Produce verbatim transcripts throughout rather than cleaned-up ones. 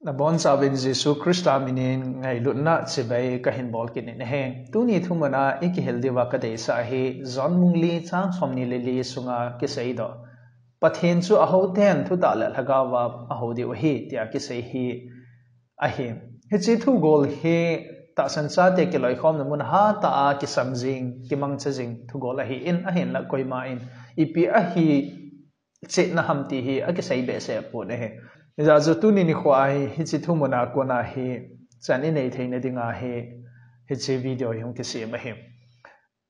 Nabonchauvin Jesu Christa minin ngailutna chibai kahin bol kit in ahi. Tuni thumuna i kihil diuva kadeisah hi John bung li chang somni le li sunga kiseidoh, Pathen chu ahou ten thutah le lhagaova ahou diu ahi, tia kisei hi ahi. Hiche thugol hi tahsan chate kiloikhomna mun hatah a kisam jing, kimangcha jing thugol ahin, ahinla koiman ipi ahi chetna ham ti hi akisei behseh pon ahi. Hijeh chun tuni nikho a hi, hiche thumuna kona hi chan inei theina dinga hi, hiche video hi hung kisem ahi.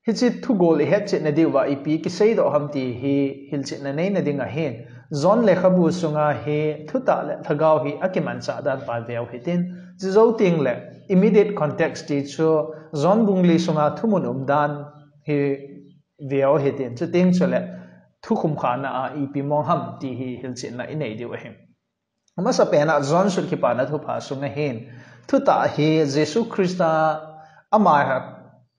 Hiche thugol i hetchetna diuva ipi kiseidoh ham ti hi hilchetna neina dinga hin, John lekhabu sunga hi thutah le lhagao hi akimanchah dan pa veu hitin, chujou tengle immediate context ti chu John bung li sunga thumun umdan hi veu hitin, chuteng chule thukhum khana a ipi mong ham ti hi hilchetna inei diu ahi. Amasapen a John sut kipana thupha sunga hin, thutah hi Jesu Christa ama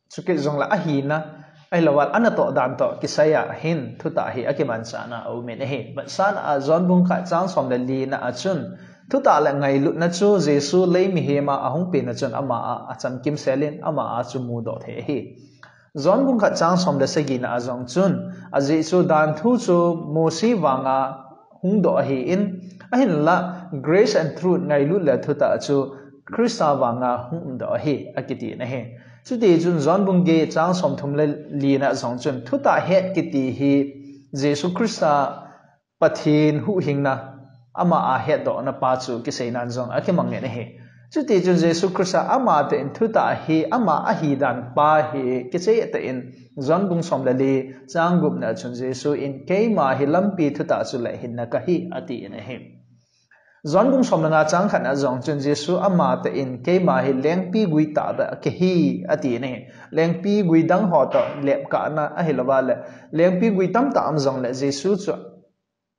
chukit jongle ahina, ahilouleh anatoh dan toh kisaiya hin thutah hi akimanchahna aumin ahi. Vetsahna a John bung khat chang som le lina a chun, thutah le ngailutna chu Jesu lei mihema ahung penna chun ama a achamkim selin ama a chu mudoh thei ahi. John bung khat chang som le sagina a jong chun, ajeh chu dan thu chu Mose vanga hungdoh ahin, ahinla grace and truth ngailut le thutah chu Christa vanga hung umdoh ahi, akitin ahi. Chutichun John bung get chang somthum le lina jong chun, thutah het kiti hi Jesu Christa Pathen huhhingna, ama a hetdohna pa chu kiseinan jong akimangin ahi. Chutichun Jesu Christa amatah in thutah hi ama ahidan pa hi kichehtah in John bung som le li chang gupna chun Jesu in, keima hi lampi, thutah chule hinna kahi, atin ahi. John bung som le nga chang khatna jong chun Jesu amatah in, keima hi lengpi gui tahbeh kahi, atin ahi. Lengpi gui dang ho toh lepkahna ahilouleh lengpi gui tamtah um jongle Jesu chu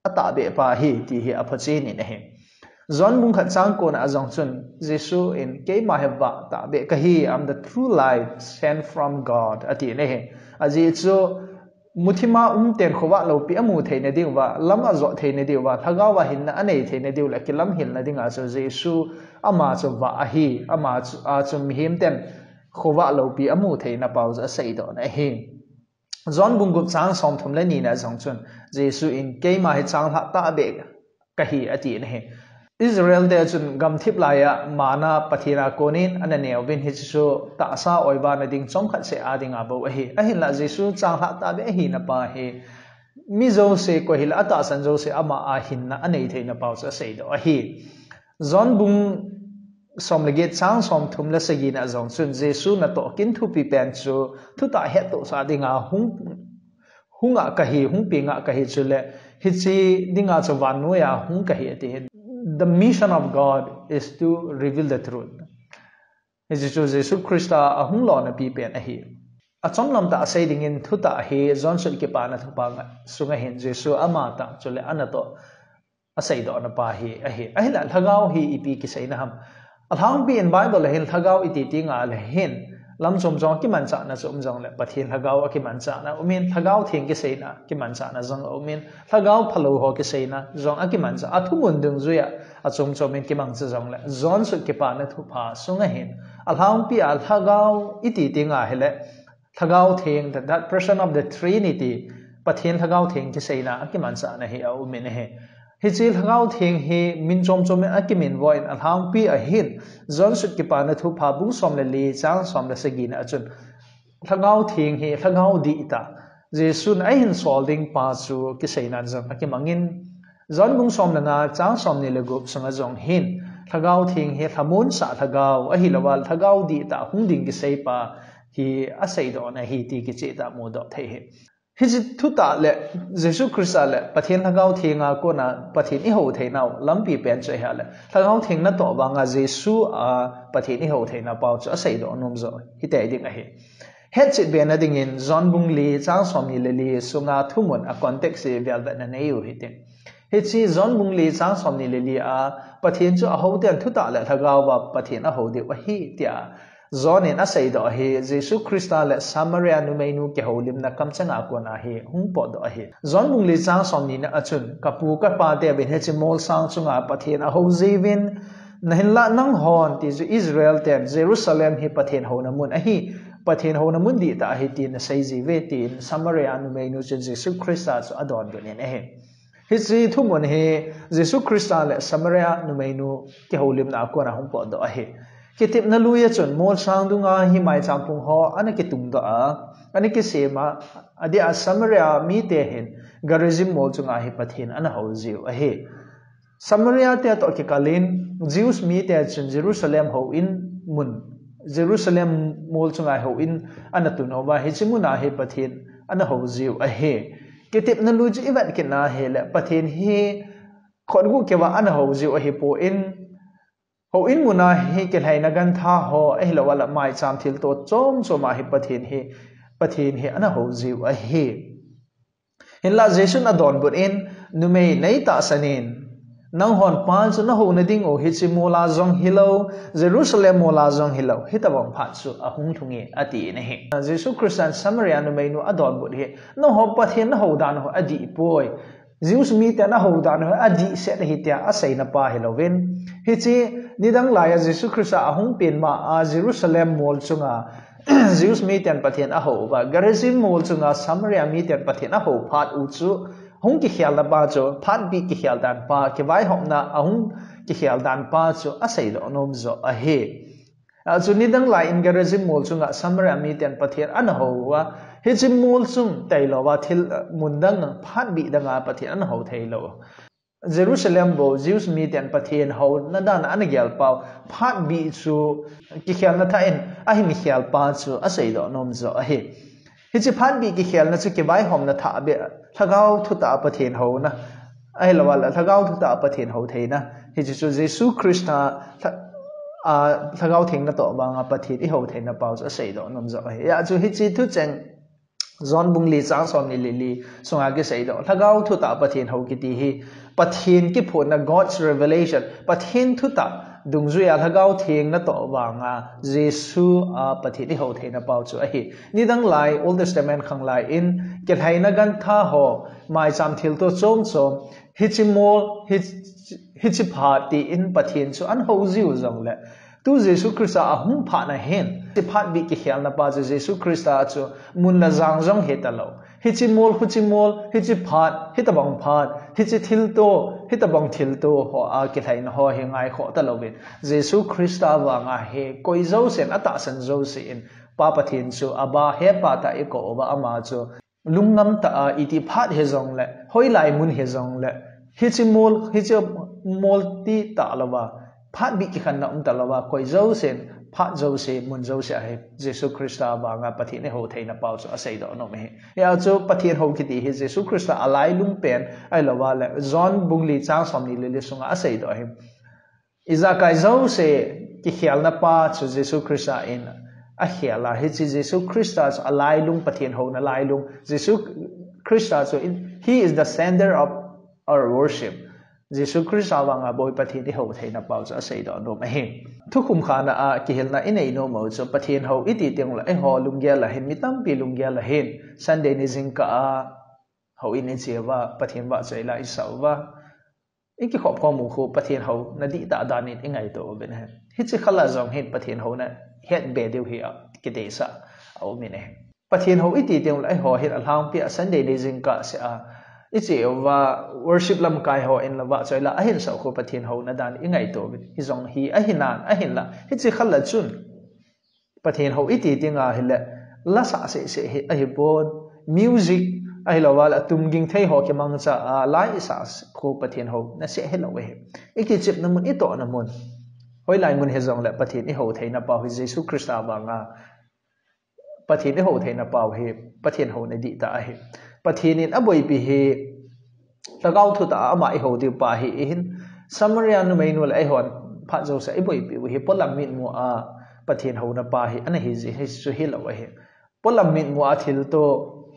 atahbeh pa ahi ti hi aphochen in ahi. John bung khat chang kona a jong chun Jesu in, keima hi vah tahbeh kahi, I am the true light sent from God, atin ahi. Ajeh chu muthima umten khovah loupi amu theina diuva, lam ajot theina diuva, lhagaova hinna anei theina diu le kilamhilna dinga chu Jesu ama chu vah ahi, ama chu, a chu mihemten khovah loupi amu theina pau chu aseidohna ahi. John bung gup chang somthum le nina jong chun Jesu in, keima hi changlhah tahbeh kahi, atin ahi. Israel te chun gamthip laiya manna Pathen a konin ana neuvin, hichu tahsa oivana ding chomkhat seh a dinga bou ahi. Ahinla Jesu changlhah tahbeh ahina pa hi mi jouse, koi hile atahsan jouse ama a hinna anei theina pau chu aseidoh ahi. John bung som le get chang somthum le sagina jong chun Jesu natoh kin thupi pen chu thutah hettohsah dinga hung, hung a kahi, hung peng a kahi, chule hiche dinga chu vannoiya hung kahi, ati hi. The mission of God is to reveal the truth. Hiche chu Jesu Christa ahung lona pi pen ahi. Achomlam tah a sei dingin thutah hi John sut kipana thupha sunga hin Jesu amatah chule anatoh aseidohna pa hi ahi. Ahinla lhagao hi ipi kiseina ham? Alhangpi in Bible a hin lhagao iti tengle hin lam chom chom a kimanchahna chu um jongle Pathen lhagao a kimanchahna umin, lhagao theng kiseina kimanchahna jong aumin, lhagao phalou ho kiseina jong akimanchah, athumun dungjuiya achom chom in kimangcha jongle John sut kipana thupha sunga hin alhangpi a lhagao iti tengle hile Lhagao Theng, the, that person of the Trinity, Pathen Lhagao Theng kiseina akimanchahna hi aumin ahi. Hiche Lhagao Theng hi min chom chom in akiminvo in alhangpi a hin John sut kipana thupha bung som le li chang som le sagina a chun Lhagao Theng hi lhagao dihtah, Jesun ahin sol ding pa chu kiseinan jong akimangin, John bung som le nga chang somni le gup sunga jong hin Lhagao Theng hi lhamonsah lhagao ahilouva lhagao dihtah hung ding kisei pa hi aseidohna ahi ti kichehtah a mudoh thei ahi. Hiche thutah le Jesu Christa le Pathen Lhagao Theng a kona Pathen ihou theinau lampi pen chu ahile, Lhagao Theng natoh vanga Jesu a Pathen ihou theina pau chu aseidoh nom jo hitei ding ahi. Hetchet bena dingin John bung li chang somni le li sunga thumun a context hi velvetna neiu hite. Hiche John bung li chang somni le li a Pathen chu ahou ten thutah le lhagao va Pathen ahou diu ahi tia John in aseidoh hi Jesu Christa le Samaria numeinu kihoulimna kamcheng a kona hi hung potdoh ahi. John bung li chang somni na a chun, kapu kapa teuvin hiche molsang chunga Pathen ahou jiuvin, Nahinlah nanghon ti chu Israel ten Jerusalem hi Pathen houna mun ahi, Pathen houna mun dihtah ahi tin nasei jiuve tin Samaria numeinu chun Jesu Christa chu adonbut in ahi. Hiche thumun hi Jesu Christa le Samaria numeinu kihoulimna a kona hung potdoh ahi. Kitepna lui a chun molsang dunga hi maicham phung ho ana kitungdoh a, ana kisem a, adeh a Samaria mite hin Gerizim mol chunga hi Pathen ana houjiu ahi. Samaria te toh kikalin, Jews mite chun Jerusalem houin mun, Jerusalem mol chunga houin ana tun uva, hiche muna hi Pathen ana houjiu ahi. Kitepna lui chu ivet kit na hileh Pathen hi khongu keuva ana houjiu ahipon, houin muna hi kilhaina gantha ho, ahilouleh maicham thilto chom chom a hi Pathen hi, Pathen hi ana houjiu ahi. Hinlah Jesun adonbut in, numei neitahsan in, nanghon pal chu nahouna diu hiche mola jong hilou, Jerusalem mola jong hilou, hitobang phat chu ahung lhung e, atin ahi. Jesu Christan Samaria numeinu adonbut hi, nangho Pathen nahou dan u adih poi, Jews mite nahou dan u adih set ahi tia aseina pa hilouvin, hiche nidang laiya Jesu Christa ahung pen ma a Jerusalem mol chunga Jews miten Pathen ahou uva, Gerizim mol chunga Samaria miten Pathen ahou phat u chu, hung kikhelna pa chu, phatbih kikhel dan pa, kivaihopna a hung kikhel dan pa chu aseidoh nom joh ahi. Achu nidang laiyin Gerizim mol chunga Samaria miten Pathen ana hou uva, hiche mol chung tailouva thil mun dang, phatbih danga Pathen ana hou theilou. Jerusalem bou Jews miten Pathen houna dan ana gel pau, phatbih chu kikhelna thah in ahin khel pa chu aseidoh nom joh ahi. Hiche phatbih kikhelna chu kivaihopna thah beh, lhagao thutah a Pathen houna, ahilouleh lhagao thutah a Pathen hou theina, hiche chu Jesu Christa lha-, a, Lhagao Theng natoh vanga Pathen ihou theina pau chu aseidoh nom joh ahi. Achu hiche thucheng John bung li chang somni le li sunga kiseidoh, lhagao thutah Pathen hou kiti hi Pathen kiphonna, God's revelation, Pathen thutah dungjuiya Lhagao Theng natoh vanga Jesu a Pathen ihou theina pau chu ahi. Nidang lai Old Testament khang laiyin kilhaina gantha ho, maicham thilto chom chom, hiche mol, hi, hiche phat tin Pathen chu ana houjiu jongleh, tu Jesu Christa ahung phat na hin, hiche phatbih kikhelna pa chu Jesu Christa chu mun le jang jong hitalou, hiche mol, huche mol, hiche phat, hitobang phat, hiche thilto, hitobang thilto ho a kilhaina ho hi ngaikhoh talouvin, Jesu Christa vanga hi koi jousen atahsan jouse in, Pa Pathen chu Abba, He Pa tia ikou uva, ama chu lungngam tah a, iti phat hijongleh, hoilai mun hijongleh, hiche mol, hiche mol ti talouva, phatbih kikhenna um talouva, koi jousen, phat jouse, mun jouse a hi Jesu Christa vanga Pathen ihou theina pau chu aseidoh nom ahi. Hia chu Pathen hou kiti hi Jesu Christa alailung pen, ahilouleh John bung li chang somni le li sunga aseidoh ahi. Ijakai jouse kikhelna pa chu Jesu Christa in akhel a, hiche Jesu Christa chu alailung, Pathen houna lailung, Jesu Christa chu in, He is the center of our worship. Jesu Christa vanga boi Pathen ihou theina pau chu aseidoh nom ahi. Thukhum khana a kihilna inei nom u chu Pathen hou iti teng uleh eiho lunggel a hin, mi tampi lunggel a hin, Sunday ni jingkah a houin iche uva, Pathen vahchoi la isah uva, ikikhop khom u khu Pathen houna dihtah dan in ingaito uvin ahi. Hiche khel a jong hin Pathen houna het be diu hi a kideisah a um in ahi. Pathen hou iti teng uleh eiho hin alhangpi a Sunday ni jingkah seh a iche uva, worship lamkai hon la vahchoi la ahin sah u khu Pathen houna dan ingaito uvin, hijong hi ahi nan ahinlah, hiche khel a chun Pathen hou iti teng a hileh, la sah seh seh hi ahipon, music ahilouleh tum ging thei ho kimangcha a la isah khu Pathen houna seh hilou ahi. Ikichepna mun, itohna mun, hoilai mun hijongleh Pathen ihou theina pau hi Jesu Christa vanga Pathen ihou theina pau hi Pathen houna dihtah ahi. Pathen in aboipi hi Lhagao thutah a ama ihou diu pa hi ahin, Samaria numeinu le eihon phat jousea iboipi u hi polam mitmu a Pathen houna pa hi ana hi ji, hichu hilou ahi. Polam mitmu a thilto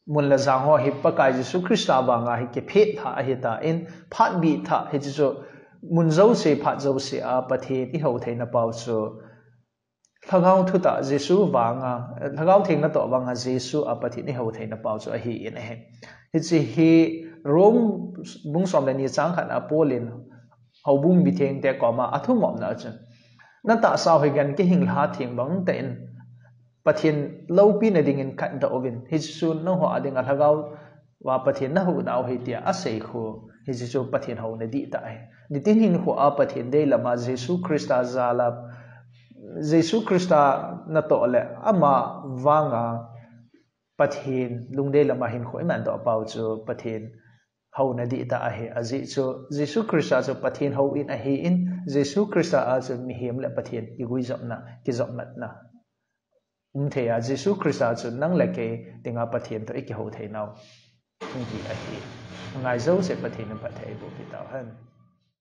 mun le jang ho hi Pakai Jesu Christa vanga hi kiphet thah ahitan, phatbih thah hichu mun jouse phat jouse a Pathen ihou theina pau chu Lhagao thutah Jesu vanga, Lhagao Theng natoh vanga Jesu a Pathen ihou theina pau chu ahi in ahi. Hiche hi Rome bung som le ni chang khat a Paul in houbung mithengte koma athumopna chun, natahsau hi gan kihing lha theng bang tah in Pathen loupina dingin khatdoh uvin, hichu nangho a dinga lhagao va Pathen nahuhnau ahi tia asei khu, hichu Pathen houna dihtah ahi. Nitin hinkhoa Pathen deilama Jesu Christa jala, Jesu Christa natoh le ama vanga Pathen lungdei lama hinkho iman doh pau chu Pathen houna dihtah ahi. Ajeh chu Jesu Christa chu Pathen houin ahin, Jesu Christa a chu mihem le Pathen kiguijopna, kijopmatna um thei a, Jesu Christa chu nang le kei dinga Pathen toh ikihou theinau hung hi ahi. Ngai jouse Pathen in phatthei eiboh pi tauhen.